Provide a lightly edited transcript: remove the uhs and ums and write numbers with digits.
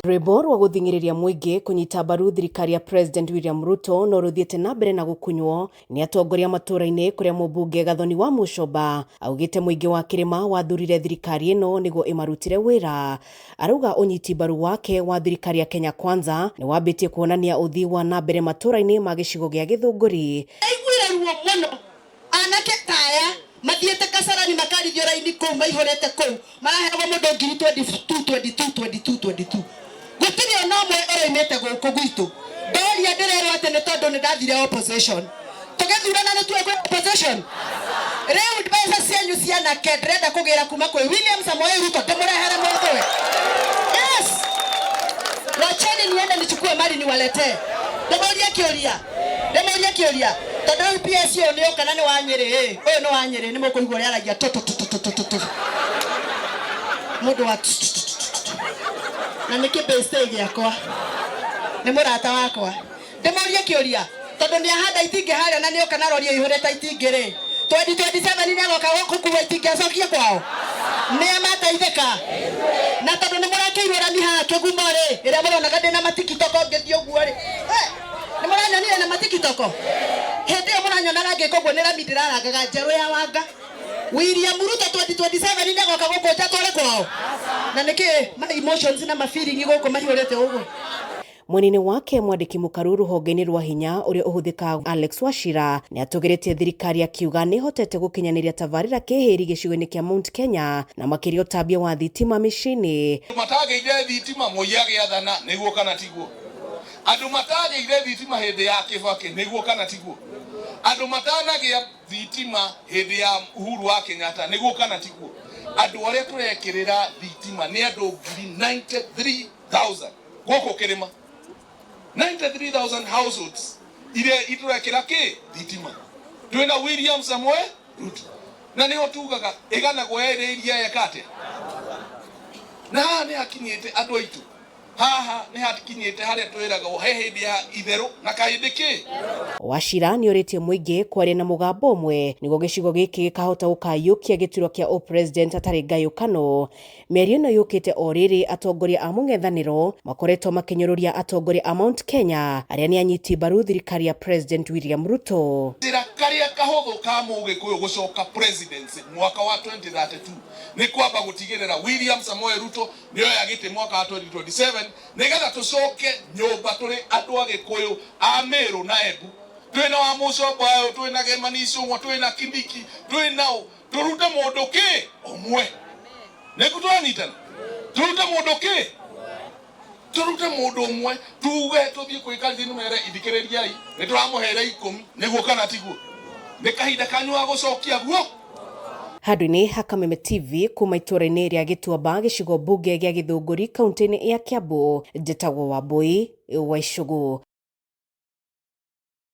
Rwĩmbo rwa gũthing'ĩrĩria mũingĩ kũnyita mbaru thirikari ya President William Ruto no rũthiĩte na mbere na gũkunywo nĩ atongoria matũũra-inĩ kũrĩa mũmbunge Gathoni wa Mũcomba augĩte mũingĩ wa kĩrĩma wathurire thirikari ĩno nĩguo ĩmarutĩre wĩra. Arauga ũnyiti mbaru wake wa thirikari ya Kenya Kwanza nĩ wambĩtie kuonania ũthii wa na mbere matũũra-inĩ ma gĩcigo gĩa Gĩthũngũri. Ndaiguire ruo mũno anake ta aya mathiĩte Kasarani makarithio raini kũu maihũrĩte kũu maraheagwo mũndũ ngiri 22 22 22 22 gũtirĩ ona ũmwe ũroimĩte gũkũ gwitũ. Ndoria ndĩrerwo atĩ nĩ tondũ nĩ ndathire opposition. Tũgĩthurana nĩ tuoĩ kwĩ opposition. Rĩu mbeca cianyu cia anake ndĩrenda kũgĩra kuma kwĩ William Samoei Ruto ndĩmũrehere mũthũe. Yes! Wacheni niende nichukue mali niwaletee. Ndĩmũrie kĩũria. Ndĩmũrie kĩũria. Tondũ rĩu PS ũyũ nĩ ũka na nĩ wa Nyĩrĩ ĩ, ũyũ nĩ wa Nyĩrĩ nĩ mũkũigua ũrĩa aragia tũ tũ tũ tũ tũ tũ tũ. Mũndũ wa tũ tũ tũ tũ tũ. Na nĩ kĩbĩcĩ gĩakwa. Nĩ mũrata wakwa. Ndĩmũrie kĩũria, tondũ nĩ ahanda itingĩ harĩa na nĩoka na rori ĩihũrĩte itingĩ rĩ, 2027 nĩ agoka gũkua itingĩ acokie kwao? Nĩa mateithĩka? Na tondũ nĩ mũrekĩirwo rami haha kĩgumo rĩ, ĩrĩa mũronaga ndĩna matikitoko ngĩthiĩ ũguo rĩ, nĩ mũranyonire na matikitoko? Hĩndĩ ĩyo mũranyonaga ngĩka ũguo nĩ rami ndĩrarangaga njerũ ya Wanga. William Ruto 2027 nĩ agoka gũkũ nja tware kwao? Na nĩkĩ ma emotions na ma feeling gũkũ maihũrĩte ũguo? Mwena-inĩ wake mwandĩki mũkaru rũhonge-inĩ rwa hinya ũrĩa ũhũthĩkaga Alex Wachira nĩ atũgĩrĩtie thirikari akiuga nĩ ĩhotete gũkinyanĩria tabarĩra kĩhĩri gĩcigo-inĩ kĩa Mount Kenya na makĩria ũtambia wa thitima mĩciĩ-inĩ. Andũ matagĩire thitima Moi agĩathana, nĩguo kana tiguo? Andũ matagĩire thitima hĩndĩ ya Kĩbakĩ, nĩguo kana tiguo? Andũ matanagĩa thitima hĩndĩ ya Uhuru wa Kenyatta, nĩguo kana tiguo? Andũ arĩa tũrekĩrĩra thitima nĩ andũ 93,000 gũkũ kĩrĩma, 93,000 households iria itũrekĩra kĩ thitima twĩna William Samoei Ruto, na nĩho tugaga ĩganagwo yerĩ iria eka atĩa. Na haha nĩ hakinyĩte andũ aitũ, haha nĩ hakinyĩte harĩa twĩragwo he hĩndĩ ya itherũ na kahĩndĩ kĩ. Wachira nĩ orĩtie mũingĩ kwaria na mũgambo ũmwe nĩguo gĩcigo gĩkĩ gĩkahota gũkayũkia gĩturwa kĩa ũpresident hatarĩ ngayũkano. Mĩario ĩno yũkĩte o rĩrĩ atongoria a mũng'ethanĩro makoretwo makĩnyũrũria atongoria a Mount Kenya arĩa nĩ anyiti mbaru thirikari ya President William Ruto. Njĩra karĩa kahũthũ ka Mũgĩkũyũ gũcoka presidency mwaka wa 2032 nĩ kwamba gũtigĩrĩra William Samoei Ruto nĩoya gĩtĩ mwaka wa 2027, nĩgetha tũcoke nyũmba tũrĩ andũ a Gĩkũyũ a Mĩrũ na Embu, twĩna wa Mũcomba ũyũ, twĩna Kimani Ichung'wa, twĩna Kindiki, twĩna ũ, tũrute mũndũ kĩ ũmwe. Nĩguo tũranyitana, tũrute mũndũ kĩ, tũrute mũndũ ũmwe, tuge tũthiĩ kwĩ kanitha mere ithikĩrĩriai, nĩ tũramũhere 10, nĩguo kana tiguo? Nĩ kahinda kanyu ga gũcokia guo. Handũ-inĩ ha Kameme TV kuma itũũra-inĩ rĩa Gĩtuamba gĩcigo mbunge gĩa Gĩthũngũri kaunti-inĩ ya Kiambu, njĩtagwo Wambui wa Icũgũ.